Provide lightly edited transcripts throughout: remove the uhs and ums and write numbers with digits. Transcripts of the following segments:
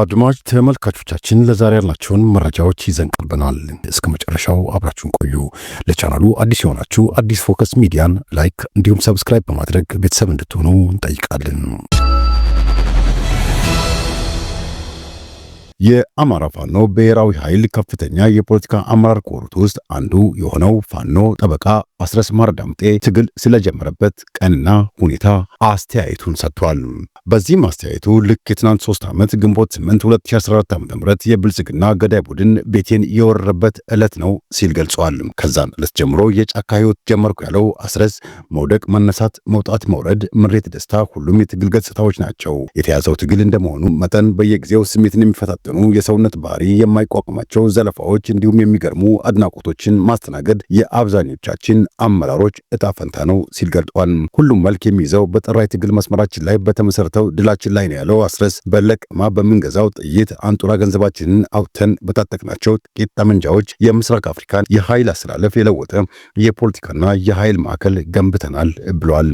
አድማጭ ተመልካቾቻችን፣ ለዛሬ ያልናቸውን መረጃዎች ይዘን ቀርበናል። እስከ መጨረሻው አብራችሁን ቆዩ። ለቻናሉ አዲስ የሆናችሁ አዲስ ፎከስ ሚዲያን like እንዲሁም subscribe በማድረግ ቤተሰብ እንድትሆኑ እንጠይቃለን። የአማራ ፋኖ ብሔራዊ ኃይል ከፍተኛ የፖለቲካ አመራር ከሆኑት ውስጥ አንዱ የሆነው ፋኖ ጠበቃ አስረስ ማረ ዳምጤ ትግል ስለጀመረበት ቀንና ሁኔታ አስተያየቱን ሰጥቷል። በዚህም አስተያየቱ ልክ የትናንት 3 ዓመት ግንቦት 8 2014 ዓ.ም የብልጽግና ገዳይ ቡድን ቤቴን የወረረበት ዕለት ነው ሲል ገልጿል። ከዛን ዕለት ጀምሮ የጫካ ህይወት ጀመርኩ ያለው አስረስ መውደቅ፣ መነሳት፣ መውጣት፣ መውረድ፣ ምሬት፣ ደስታ ሁሉም የትግል ገጽታዎች ናቸው። የተያዘው ትግል እንደመሆኑ መጠን በየጊዜው ስሜትን የሚፈታተኑ፣ የሰውነት ባህሪ የማይቋቋማቸው ዘለፋዎች እንዲሁም የሚገርሙ አድናቆቶችን ማስተናገድ የአብዛኞቻችን አመራሮች እጣ ፈንታ ነው ሲል ገልጧል። ሁሉም መልክ የሚይዘው በጠራ የትግል መስመራችን ላይ በተመሰረተው ድላችን ላይ ነው ያለው አስረስ፣ በለቀማ በምንገዛው ጥይት፣ አንጡራ ገንዘባችንን አውጥተን በታጠቅናቸው ጥቂት ጠመንጃዎች የምስራቅ አፍሪካን የኃይል አሰላለፍ የለወጠ የፖለቲካና የኃይል ማዕከል ገንብተናል ብሏል።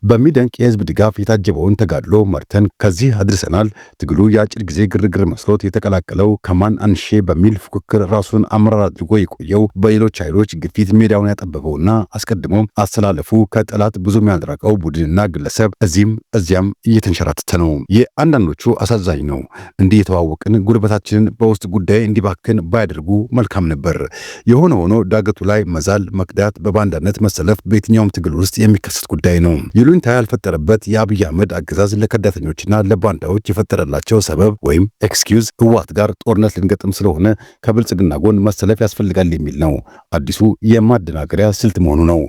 በሚደንቅ የህዝብ ድጋፍ የታጀበውን ተጋድሎ መርተን ከዚህ አድርሰናል። ትግሉ የአጭር ጊዜ ግርግር መስሎት የተቀላቀለው፣ ከማን አንሼ በሚል ፉክክር ራሱን አመራር አድርጎ የቆየው፣ በሌሎች ኃይሎች ግፊት ሜዳውን ያጠበበውና አስቀድሞ አሰላለፉ ከጠላት ብዙም ያልራቀው ቡድንና ግለሰብ እዚህም እዚያም እየተንሸራተተ ነው። የአንዳንዶቹ አሳዛኝ ነው። እንዲህ የተዋወቅን ጉልበታችንን በውስጥ ጉዳይ እንዲባክን ባያደርጉ መልካም ነበር። የሆነ ሆኖ ዳገቱ ላይ መዛል፣ መክዳት፣ በባንዳነት መሰለፍ በየትኛውም ትግል ውስጥ የሚከሰት ጉዳይ ነው። ይሉኝታ ያልፈጠረበት የአብይ አህመድ አገዛዝ ለከዳተኞችና ለባንዳዎች የፈጠረላቸው ሰበብ ወይም excuse ህወሓት ጋር ጦርነት ልንገጥም ስለሆነ ከብልጽግና ጎን መሰለፍ ያስፈልጋል የሚል ነው። አዲሱ የማደናገሪያ ስልት መሆኑ ነው።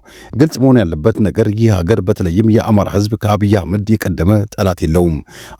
ግልጽ መሆን ያለበት ነገር ይህ ሀገር በተለይም የአማራ ህዝብ ከአብይ አህመድ የቀደመ ጠላት የለውም።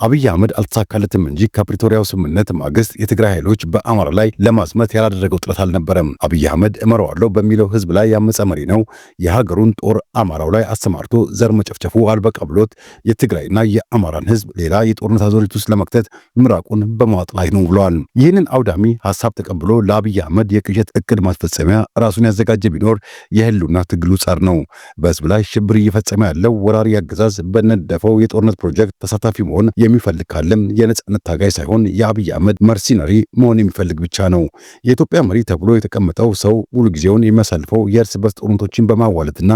አብይ አህመድ አልተሳካለትም እንጂ ከፕሪቶሪያው ስምምነት ማግስት የትግራይ ኃይሎች በአማራ ላይ ለማዝመት ያላደረገው ጥረት አልነበረም። አብይ አህመድ እመራዋለሁ በሚለው ህዝብ ላይ ያመፀ መሪ ነው። የሀገሩን ጦር አማራው ላይ አሰማርቶ ዘር መጨፍጨፉ አልበቃ ብሎት የትግራይና የአማራን ህዝብ ሌላ የጦርነት አዙሪት ውስጥ ለመክተት ምራቁን በመዋጥ ላይ ነው ብለዋል። ይህንን አውዳሚ ሀሳብ ተቀብሎ ለአብይ አህመድ የቅዠት እቅድ ማስፈጸሚያ ራሱን ያዘጋጀ ቢኖር የህልውና ትግሉ ጸር ነው። በህዝብ ላይ ሽብር እየፈጸመ ያለው ወራሪ አገዛዝ በነደፈው የጦርነት ፕሮጀክት ተሳታፊ መሆን የሚፈልግ ካለም የነጻነት ታጋይ ሳይሆን የአብይ አህመድ mercenary መሆን የሚፈልግ ብቻ ነው። የኢትዮጵያ መሪ ተብሎ የተቀመጠው ሰው ሙሉ ጊዜውን የሚያሳልፈው የእርስ በርስ ጦርነቶችን በማዋለድና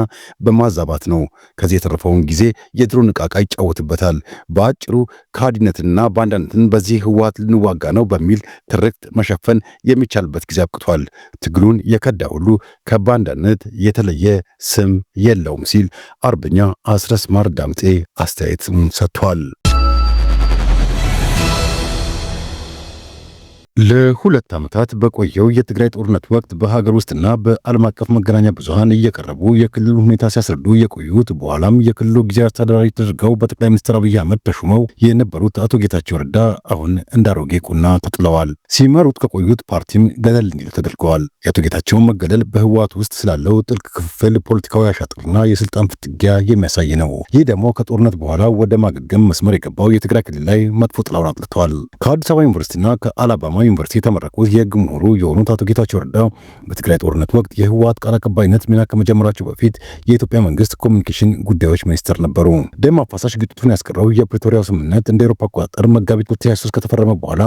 በማዛባት ነው። ከዚህ የተረፈውን ጊዜ የድሮን ዕቃ ዕቃ ይጫወትበታል። በአጭሩ ከሃዲነትንና ባንዳነትን በዚህ ህወሓት ልንዋጋ ነው በሚል ትርክት መሸፈን የሚቻልበት ጊዜ አብቅቷል። ትግሉን የከዳ ሁሉ ከባንዳነት የተለየ ስም የለውም ሲል አርበኛ አስረስ ማር ዳምጤ አስተያየት ሰጥቷል። ለ2 ዓመታት በቆየው የትግራይ ጦርነት ወቅት በሀገር ውስጥና በዓለም አቀፍ መገናኛ ብዙሃን እየቀረቡ የክልሉ ሁኔታ ሲያስረዱ የቆዩት፣ በኋላም የክልሉ ጊዜያዊ አስተዳዳሪ ተደርገው በጠቅላይ ሚኒስትር አብይ አህመድ ተሹመው የነበሩት አቶ ጌታቸው ረዳ አሁን እንዳሮጌ ቁና ተጥለዋል። ሲመሩት ከቆዩት ፓርቲም ገለል እንዲሉ ተደርገዋል። የአቶ ጌታቸውን መገለል በህወሓት ውስጥ ስላለው ጥልቅ ክፍፍል፣ ፖለቲካዊ አሻጥርና የስልጣን ፍትጊያ የሚያሳይ ነው። ይህ ደግሞ ከጦርነት በኋላ ወደ ማገገም መስመር የገባው የትግራይ ክልል ላይ መጥፎ ጥላውን አጥልተዋል። ከአዲስ አበባ ዩኒቨርሲቲና ከአላባማ ዩኒቨርሲቲ የተመረቁት የህግ ምሁሩ የሆኑት አቶ ጌታቸው ረዳ በትግራይ ጦርነት ወቅት የህወሓት ቃል አቀባይነት ሚና ከመጀመራቸው በፊት የኢትዮጵያ መንግስት ኮሚኒኬሽን ጉዳዮች ሚኒስትር ነበሩ። ደም አፋሳሽ ግጭቱን ያስቀረው የፕሪቶሪያው ስምምነት እንደ አውሮፓ አቆጣጠር መጋቢት 2023 ከተፈረመ በኋላ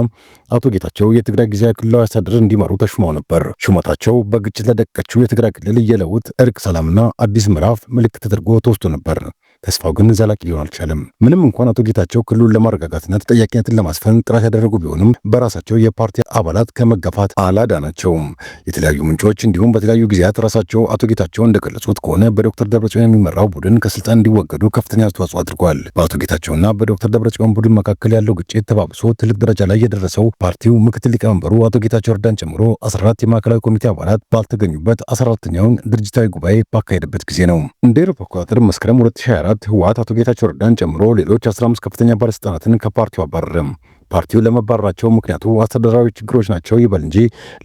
አቶ ጌታቸው የትግራይ ጊዜያዊ ክልላዊ አስተዳደር እንዲመሩ ተሹመው ነበር። ሹመታቸው በግጭት ለደቀችው የትግራይ ክልል የለውጥ፣ እርቅ፣ ሰላምና አዲስ ምዕራፍ ምልክት ተደርጎ ተወስዶ ነበር። ተስፋው ግን ዘላቂ ሊሆን አልቻለም። ምንም እንኳን አቶ ጌታቸው ክልሉን ለማረጋጋትና ተጠያቂነትን ለማስፈን ጥረት ያደረጉ ቢሆንም በራሳቸው የፓርቲ አባላት ከመገፋት አላዳናቸውም። የተለያዩ ምንጮች እንዲሁም በተለያዩ ጊዜያት ራሳቸው አቶ ጌታቸው እንደገለጹት ከሆነ በዶክተር ደብረጽዮን የሚመራው ቡድን ከስልጣን እንዲወገዱ ከፍተኛ አስተዋጽኦ አድርጓል። በአቶ ጌታቸውና በዶክተር ደብረጽዮን ቡድን መካከል ያለው ግጭት ተባብሶ ትልቅ ደረጃ ላይ የደረሰው ፓርቲው ምክትል ሊቀመንበሩ አቶ ጌታቸው ረዳን ጨምሮ 14 የማዕከላዊ ኮሚቴ አባላት ባልተገኙበት 14ኛውን ድርጅታዊ ጉባኤ ባካሄደበት ጊዜ ነው። እንደ አውሮፓ አቆጣጠር መስከረም 2024 ህወሓት አቶ ጌታቸው ረዳን ጨምሮ ሌሎች 15 ከፍተኛ ባለስልጣናትን ከፓርቲው አባረረም። ፓርቲው ለመባረራቸው ምክንያቱ አስተዳደራዊ ችግሮች ናቸው ይበል እንጂ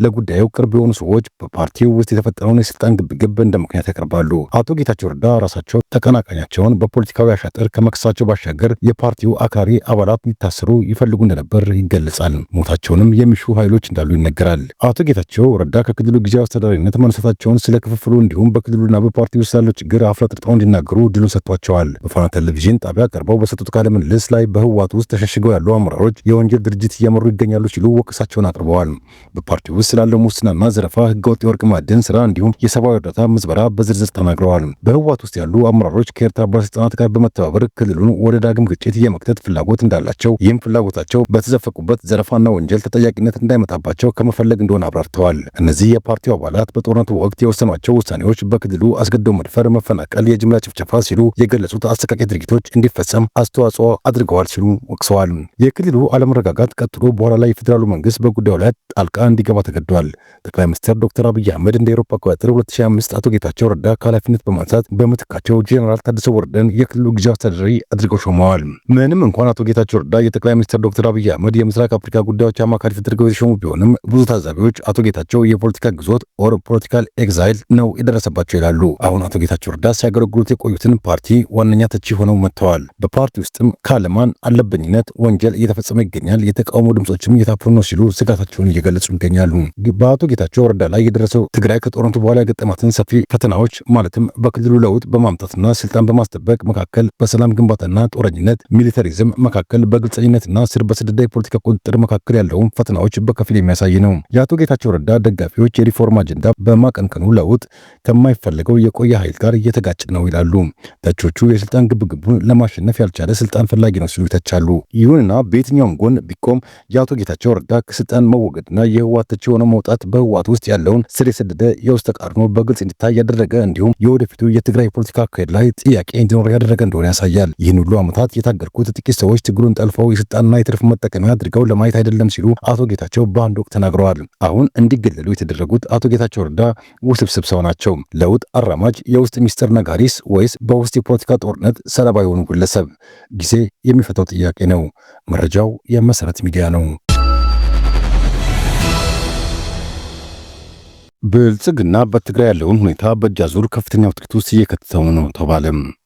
ለጉዳዩ ቅርብ የሆኑ ሰዎች በፓርቲው ውስጥ የተፈጠረውን የስልጣን ግብግብ እንደ ምክንያት ያቀርባሉ። አቶ ጌታቸው ረዳ ራሳቸው ተቀናቃኛቸውን በፖለቲካዊ አሻጥር ከመክሰሳቸው ባሻገር የፓርቲው አክራሪ አባላት እንዲታሰሩ ይፈልጉ እንደነበር ይገለጻል። ሞታቸውንም የሚሹ ኃይሎች እንዳሉ ይነገራል። አቶ ጌታቸው ረዳ ከክልሉ ጊዜያዊ አስተዳዳሪነት መነሳታቸውን ስለ ክፍፍሉ እንዲሁም በክልሉና በፓርቲው ውስጥ ስላለው ችግር አፍረጥርጠው እንዲናገሩ ድሉን ሰጥቷቸዋል። በፋና ቴሌቪዥን ጣቢያ ቀርበው በሰጡት ቃለ ምልልስ ላይ በህወሓት ውስጥ ተሸሽገው ያሉ አመራሮች የወንጀል ድርጅት እየመሩ ይገኛሉ ሲሉ ወቀሳቸውን አቅርበዋል። በፓርቲው ውስጥ ስላለው ሙስናና ዘረፋ፣ ህገወጥ የወርቅ ማዕድን ስራ እንዲሁም የሰብአዊ እርዳታ ምዝበራ በዝርዝር ተናግረዋል። በህወሓት ውስጥ ያሉ አመራሮች ከኤርትራ ባለስልጣናት ጋር በመተባበር ክልሉን ወደ ዳግም ግጭት የመክተት ፍላጎት እንዳላቸው፣ ይህም ፍላጎታቸው በተዘፈቁበት ዘረፋና ወንጀል ተጠያቂነት እንዳይመጣባቸው ከመፈለግ እንደሆነ አብራርተዋል። እነዚህ የፓርቲው አባላት በጦርነቱ ወቅት የወሰኗቸው ውሳኔዎች በክልሉ አስገድዶ መድፈር፣ መፈናቀል፣ የጅምላ ጭፍጨፋ ሲሉ የገለጹት አሰቃቂ ድርጊቶች እንዲፈጸም አስተዋጽኦ አድርገዋል ሲሉ ወቅሰዋል። የክልሉ አለመረጋጋት ቀጥሎ በኋላ ላይ የፌዴራሉ መንግስት በጉዳዩ ላይ ጣልቃ እንዲገባ ተገዷል። ጠቅላይ ሚኒስትር ዶክተር አብይ አህመድ እንደ አውሮፓ አቆጣጠር 2005 አቶ ጌታቸው ረዳ ከኃላፊነት በማንሳት በምትካቸው ጄኔራል ታደሰ ወረደን የክልሉ ጊዜያዊ አስተዳዳሪ አድርገው ሾመዋል። ምንም እንኳን አቶ ጌታቸው ረዳ የጠቅላይ ሚኒስትር ዶክተር አብይ አህመድ የምስራቅ አፍሪካ ጉዳዮች አማካሪ ተደርገው የተሾሙ ቢሆንም ብዙ ታዛቢዎች አቶ ጌታቸው የፖለቲካ ግዞት or political exile ነው የደረሰባቸው ይላሉ። አሁን አቶ ጌታቸው ረዳ ሲያገለግሉት የቆዩትን ፓርቲ ዋነኛ ተቺ ሆነው መጥተዋል። በፓርቲ ውስጥም ካለማን አለበኝነት ወንጀል እየተፈጸመ ይገኛል፣ የተቃውሞ ድምጾችም እየታፈኑ ነው ሲሉ ስጋታቸውን እየገለጹ ይገኛሉ። በአቶ ጌታቸው ረዳ ላይ የደረሰው ትግራይ ከጦርነቱ በኋላ የገጠማትን ሰፊ ፈተናዎች ማለትም በክልሉ ለውጥ በማምጣትና ስልጣን በማስጠበቅ መካከል፣ በሰላም ግንባታና ጦረኝነት militarism መካከል፣ በግልጸኝነትና ስር በሰደደ የፖለቲካ ቁጥጥር መካከል ያለውን ፈተናዎች በከፊል የሚያሳይ ነው። የአቶ ጌታቸው ረዳ ደጋፊዎች የሪፎርም አጀንዳ በማቀንቀኑ ለውጥ ከማይፈለገው የቆየ ኃይል ጋር እየተጋጨ ነው ይላሉ። ተቾቹ የስልጣን ግብግቡን ለማሸነፍ ያልቻለ ስልጣን ፈላጊ ነው ሲሉ ይተቻሉ። ይሁንና በየትኛውም ጎን ቢቆም የአቶ ጌታቸው ረዳ ከስልጣን መወገድና የህወሓት ተቺ ሆነው መውጣት በህወሓት ውስጥ ያለውን ስር የሰደደ የውስጥ ተቃርኖ በግልጽ እንዲታይ ያደረገ እንዲሁም የወደፊቱ የትግራይ የፖለቲካ አካሄድ ላይ ጥያቄ እንዲኖር ያደረገ እንደሆነ ያሳያል። ይህን ሁሉ ዓመታት የታገልኩት ጥቂት ሰዎች ትግሉን ጠልፈው የስልጣንና የትርፍ መጠቀሚያ አድርገው ለማየት አይደለም ሲሉ አቶ ጌታቸው በአንድ ወቅት ተናግረዋል። አሁን እንዲገለሉ የተደረጉት አቶ ጌታቸው ረዳ ውስብስብ ሰው ናቸው። ለውጥ አራማጅ፣ የውስጥ ሚስጥር ነጋሪስ ወይስ በውስጥ የፖለቲካ ጦርነት ሰለባ የሆኑ ግለሰብ? ጊዜ የሚፈታው ጥያቄ ነው። መረጃው የመሰረት ሚዲያ ነው። ብልጽግና በትግራይ ያለውን ሁኔታ በእጅ አዙር ከፍተኛ ውጥረት ውስጥ እየከተተው ነው ተባለ።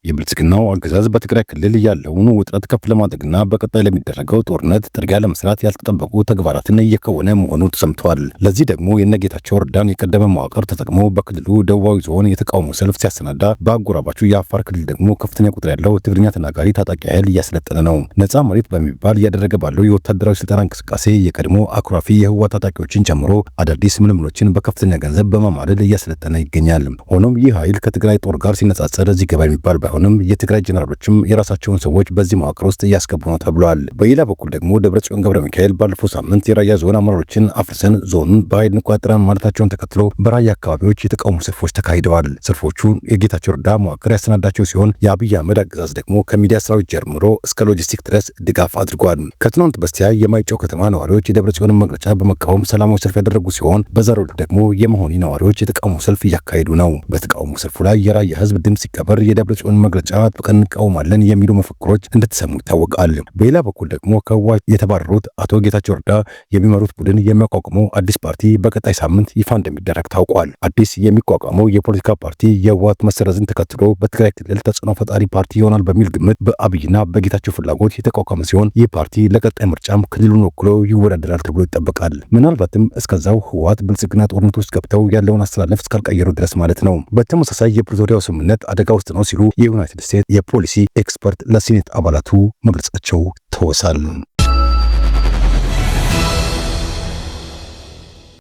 የብልጽግናው አገዛዝ በትግራይ ክልል ያለውን ውጥረት ከፍ ለማድረግና በቀጣይ ለሚደረገው ጦርነት ጥርጊያ ለመስራት ያልተጠበቁ ተግባራትን እየከወነ መሆኑ ተሰምቷል። ለዚህ ደግሞ የነጌታቸው ረዳን የቀደመ መዋቅር ተጠቅሞ በክልሉ ደቡባዊ ዞን የተቃውሞ ሰልፍ ሲያሰናዳ፣ በአጎራባቹ የአፋር ክልል ደግሞ ከፍተኛ ቁጥር ያለው ትግርኛ ተናጋሪ ታጣቂ ኃይል እያሰለጠነ ነው። ነፃ መሬት በሚባል እያደረገ ባለው የወታደራዊ ስልጠና እንቅስቃሴ የቀድሞ አኩራፊ የህወሓት ታጣቂዎችን ጨምሮ አዳዲስ ምልምሎችን በከፍተኛ ገንዘብ በማማለል እያሰለጠነ ይገኛል። ሆኖም ይህ ኃይል ከትግራይ ጦር ጋር ሲነጻጸር እዚህ ገባ የሚባል ባይሆንም የትግራይ ጀነራሎችም የራሳቸውን ሰዎች በዚህ መዋቅር ውስጥ እያስገቡ ነው ተብሏል። በሌላ በኩል ደግሞ ደብረጽዮን ገብረ ሚካኤል ባለፈው ሳምንት የራያ ዞን አመራሮችን አፍርሰን ዞኑን በኃይል እንቆጣጠራለን ማለታቸውን ተከትሎ በራያ አካባቢዎች የተቃውሞ ሰልፎች ተካሂደዋል። ሰልፎቹ የጌታቸው ረዳ መዋቅር ያሰናዳቸው ሲሆን የአብይ አህመድ አገዛዝ ደግሞ ከሚዲያ ሰራዊት ጀምሮ እስከ ሎጂስቲክ ድረስ ድጋፍ አድርጓል። ከትናንት በስቲያ የማይጨው ከተማ ነዋሪዎች የደብረጽዮንን መግለጫ በመቃወም ሰላማዊ ሰልፍ ያደረጉ ሲሆን በዛሬው ዕለት ደግሞ የመሆኒ ነዋሪዎች የተቃውሞ ሰልፍ እያካሄዱ ነው። በተቃውሞ ሰልፉ ላይ የራያ ህዝብ ድምጽ ይከበር፣ የደብረጽዮን መግለጫ አጥብቀን እንቃወማለን የሚሉ መፈክሮች እንደተሰሙ ይታወቃል። በሌላ በኩል ደግሞ ከህወሓት የተባረሩት አቶ ጌታቸው ረዳ የሚመሩት ቡድን የሚያቋቁመው አዲስ ፓርቲ በቀጣይ ሳምንት ይፋ እንደሚደረግ ታውቋል። አዲስ የሚቋቋመው የፖለቲካ ፓርቲ የህወሓት መሰረዝን ተከትሎ በትግራይ ክልል ተጽዕኖ ፈጣሪ ፓርቲ ይሆናል በሚል ግምት በአብይና በጌታቸው ፍላጎት የተቋቋመ ሲሆን ይህ ፓርቲ ለቀጣይ ምርጫም ክልሉን ወክሎ ይወዳደራል ተብሎ ይጠበቃል። ምናልባትም እስከዛው ህወሓት ብልጽግና ጦርነት ውስጥ ገብተው ያለውን አስተላለፍ እስካልቀየሩ ድረስ ማለት ነው። በተመሳሳይ የፕሪቶሪያው ስምምነት አደጋ ውስጥ ነው ሲሉ የዩናይትድ ስቴትስ የፖሊሲ expert ለሴኔት አባላቱ መግለጻቸው ይታወሳል።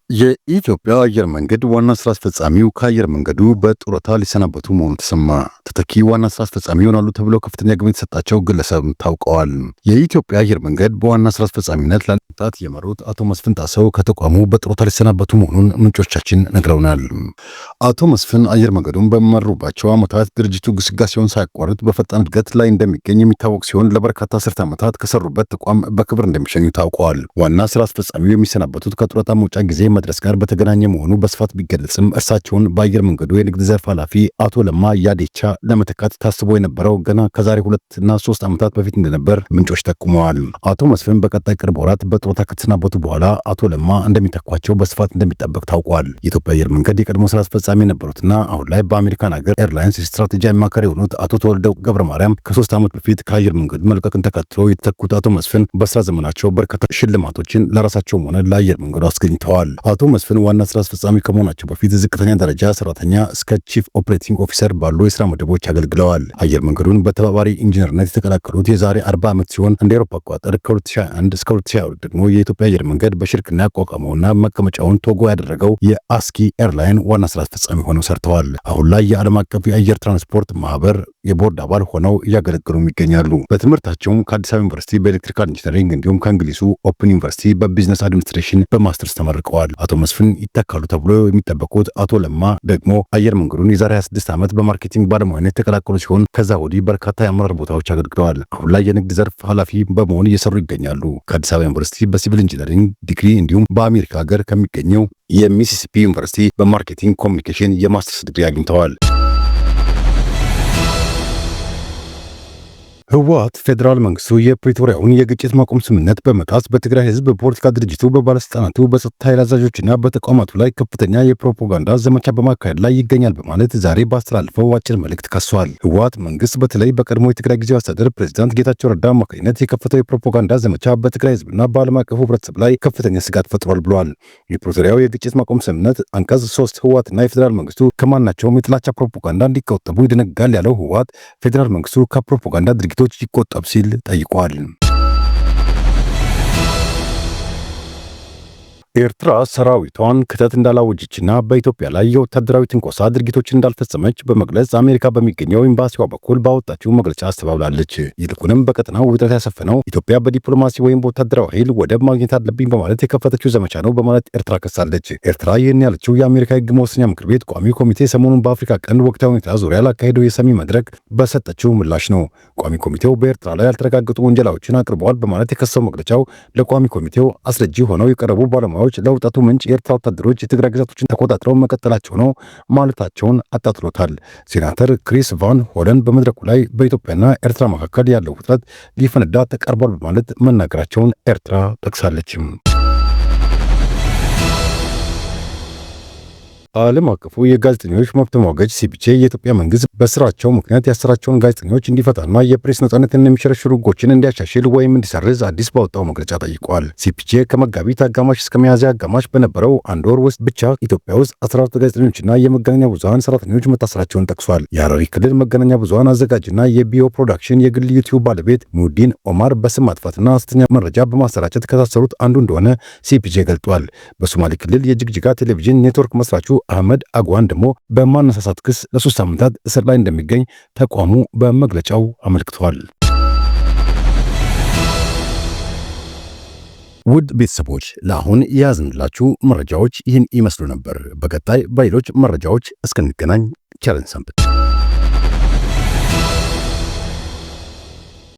የኢትዮጵያ አየር መንገድ ዋና ስራ አስፈጻሚው ከአየር መንገዱ በጡረታ ሊሰናበቱ መሆኑ ተሰማ። ተተኪ ዋና ስራ አስፈጻሚ ይሆናሉ ተብለው ከፍተኛ ግምት የተሰጣቸው ግለሰብ ታውቀዋል። የኢትዮጵያ አየር መንገድ በዋና ስራ አስፈጻሚነት ላለመምጣት የመሩት አቶ መስፍን ጣሰው ከተቋሙ በጡረታ ሊሰናበቱ መሆኑን ምንጮቻችን ነግረውናል። አቶ መስፍን አየር መንገዱን በመሩባቸው ዓመታት ድርጅቱ ግስጋሴውን ሳያቋርጥ በፈጣን እድገት ላይ እንደሚገኝ የሚታወቅ ሲሆን ለበርካታ አስርተ ዓመታት ከሰሩበት ተቋም በክብር እንደሚሸኙ ታውቀዋል። ዋና ስራ አስፈጻሚው የሚሰናበቱት ከጡረታ መውጫ ጊዜ መድረስ ጋር በተገናኘ መሆኑ በስፋት ቢገለጽም እርሳቸውን በአየር መንገዱ የንግድ ዘርፍ ኃላፊ አቶ ለማ ያዴቻ ለመተካት ታስቦ የነበረው ገና ከዛሬ 2 እና 3 ዓመታት በፊት እንደነበር ምንጮች ጠቁመዋል። አቶ መስፍን በቀጣይ ቅርብ ወራት በጡረታ ከተሰናበቱ በኋላ አቶ ለማ እንደሚተኳቸው በስፋት እንደሚጠበቅ ታውቋል። የኢትዮጵያ አየር መንገድ የቀድሞ ስራ አስፈጻሚ አስፈጻሚ የነበሩትና አሁን ላይ በአሜሪካን ሀገር ኤርላይንስ የስትራቴጂ አማካሪ የሆኑት አቶ ተወልደ ገብረ ማርያም ከ3 ዓመት በፊት ከአየር መንገዱ መልቀቅን ተከትሎ የተተኩት አቶ መስፍን በስራ ዘመናቸው በርካታ ሽልማቶችን ለራሳቸውም ሆነ ለአየር መንገዱ አስገኝተዋል። አቶ መስፍን ዋና ስራ አስፈጻሚ ከመሆናቸው በፊት ዝቅተኛ ደረጃ ሰራተኛ እስከ chief operating officer ባሉ የስራ መደቦች አገልግለዋል። አየር መንገዱን በተባባሪ ኢንጂነርነት የተቀላቀሉት የዛሬ 40 ዓመት ሲሆን፣ እንደ አውሮፓ አቆጣጠር ከ2021 እስከ 2022 ደግሞ የኢትዮጵያ አየር መንገድ በሽርክና ያቋቋመውና መቀመጫውን ቶጎ ያደረገው የአስኪ ኤርላይን ዋና ስራ አስፈጻሚ ሆነው ሰርተዋል። አሁን ላይ የዓለም አቀፍ የአየር ትራንስፖርት ማህበር የቦርድ አባል ሆነው እያገለገሉም ይገኛሉ። በትምህርታቸውም ከአዲስ አበባ ዩኒቨርሲቲ በ electrical engineering እንዲሁም ከእንግሊዙ ኦፕን ዩኒቨርሲቲ በ business administration በማስተርስ ተመርቀዋል። አቶ መስፍን ይተካሉ ተብሎ የሚጠበቁት አቶ ለማ ደግሞ አየር መንገዱን የዛሬ 26 ዓመት በ marketing ባለሙያነት የተቀላቀሉ ሲሆን፣ ከዛ ወዲህ በርካታ የአመራር ቦታዎች አገልግለዋል። አሁን ላይ የንግድ ዘርፍ ኃላፊ በመሆን እየሰሩ ይገኛሉ። ከአዲስ አበባ ዩኒቨርሲቲ በ civil engineering ዲግሪ እንዲሁም በአሜሪካ ሀገር ከሚገኘው የሚሲሲፒ ዩኒቨርሲቲ በ marketing communication የማስተርስ ዲግሪ አግኝተዋል። ህወሓት ፌዴራል መንግስቱ የፕሪቶሪያውን የግጭት ማቆም ስምምነት በመጣስ በትግራይ ህዝብ፣ በፖለቲካ ድርጅቱ፣ በባለስልጣናቱ፣ በጸጥታ ኃይል አዛዦችና በተቋማቱ ላይ ከፍተኛ የፕሮፓጋንዳ ዘመቻ በማካሄድ ላይ ይገኛል በማለት ዛሬ ባስተላለፈው አጭር መልእክት ከሷል። ህወሓት መንግስት በተለይ በቀድሞ የትግራይ ጊዜያዊ አስተዳደር ፕሬዚዳንት ጌታቸው ረዳ አማካኝነት የከፈተው የፕሮፓጋንዳ ዘመቻ በትግራይ ህዝብና በዓለም አቀፉ ህብረተሰብ ላይ ከፍተኛ ስጋት ፈጥሯል ብሏል። የፕሪቶሪያው የግጭት ማቆም ስምምነት አንቀጽ 3 ህወሓትና የፌዴራል መንግስቱ ከማናቸውም የጥላቻ ፕሮፓጋንዳ እንዲቆጠቡ ይደነግጋል ያለው ህወሓት፣ ፌዴራል መንግስቱ ከፕሮፓጋንዳ ድርጊቶች ይቆጠብ ሲል ጠይቋል። ኤርትራ ሰራዊቷን ክተት እንዳላወጀችና በኢትዮጵያ ላይ የወታደራዊ ትንኮሳ ድርጊቶችን እንዳልፈጸመች በመግለጽ አሜሪካ በሚገኘው ኤምባሲዋ በኩል ባወጣችው መግለጫ አስተባብላለች። ይልቁንም በቀጠናው ውጥረት ያሰፈነው ኢትዮጵያ በዲፕሎማሲ ወይም በወታደራዊ ኃይል ወደብ ማግኘት አለብኝ በማለት የከፈተችው ዘመቻ ነው በማለት ኤርትራ ከሳለች። ኤርትራ ይህን ያለችው የአሜሪካ የሕግ መወሰኛ ምክር ቤት ቋሚ ኮሚቴ ሰሞኑን በአፍሪካ ቀንድ ወቅታዊ ሁኔታ ዙሪያ ላካሄደው የሰሚ መድረክ በሰጠችው ምላሽ ነው። ቋሚ ኮሚቴው በኤርትራ ላይ ያልተረጋገጡ ውንጀላዎችን አቅርበዋል በማለት የከሰሰው መግለጫው፣ ለቋሚ ኮሚቴው አስረጂ ሆነው የቀረቡ ባለሙያዎች ለውጥረቱ ምንጭ የኤርትራ ወታደሮች የትግራይ ግዛቶችን ተቆጣጥረው መቀጠላቸው ነው ማለታቸውን አጣጥሎታል። ሴናተር ክሪስ ቫን ሆለን በመድረኩ ላይ በኢትዮጵያና ኤርትራ መካከል ያለው ውጥረት ሊፈነዳ ተቃርቧል በማለት መናገራቸውን ኤርትራ ጠቅሳለች። ዓለም አቀፉ የጋዜጠኞች መብት ተሟጋች ሲፒጄ የኢትዮጵያ መንግስት በስራቸው ምክንያት ያሰራቸውን ጋዜጠኞች እንዲፈታና የፕሬስ ነጻነትን የሚሸረሽሩ ሕጎችን እንዲያሻሽል ወይም እንዲሰርዝ አዲስ ባወጣው መግለጫ ጠይቋል። ሲፒጄ ከመጋቢት አጋማሽ እስከ ሚያዝያ አጋማሽ በነበረው አንድ ወር ውስጥ ብቻ ኢትዮጵያ ውስጥ 14 ጋዜጠኞችና የመገናኛ ብዙሃን ሰራተኞች መታሰራቸውን ጠቅሷል። የሐረሪ ክልል መገናኛ ብዙሃን አዘጋጅና የቢዮ ፕሮዳክሽን የግል ዩቲዩብ ባለቤት ሙዲን ኦማር በስም ማጥፋትና ሐሰተኛ መረጃ በማሰራጨት ከታሰሩት አንዱ እንደሆነ ሲፒጄ ገልጧል። በሶማሌ ክልል የጅግጅጋ ቴሌቪዥን ኔትወርክ መስራቹ አህመድ አግዋን ደግሞ በማነሳሳት ክስ ለ3 ሳምንታት እስር ላይ እንደሚገኝ ተቋሙ በመግለጫው አመልክቷል። ውድ ቤተሰቦች፣ ለአሁን የያዝንላችሁ መረጃዎች ይህን ይመስሉ ነበር። በቀጣይ በሌሎች መረጃዎች እስክንገናኝ ቸር እንሰንብት።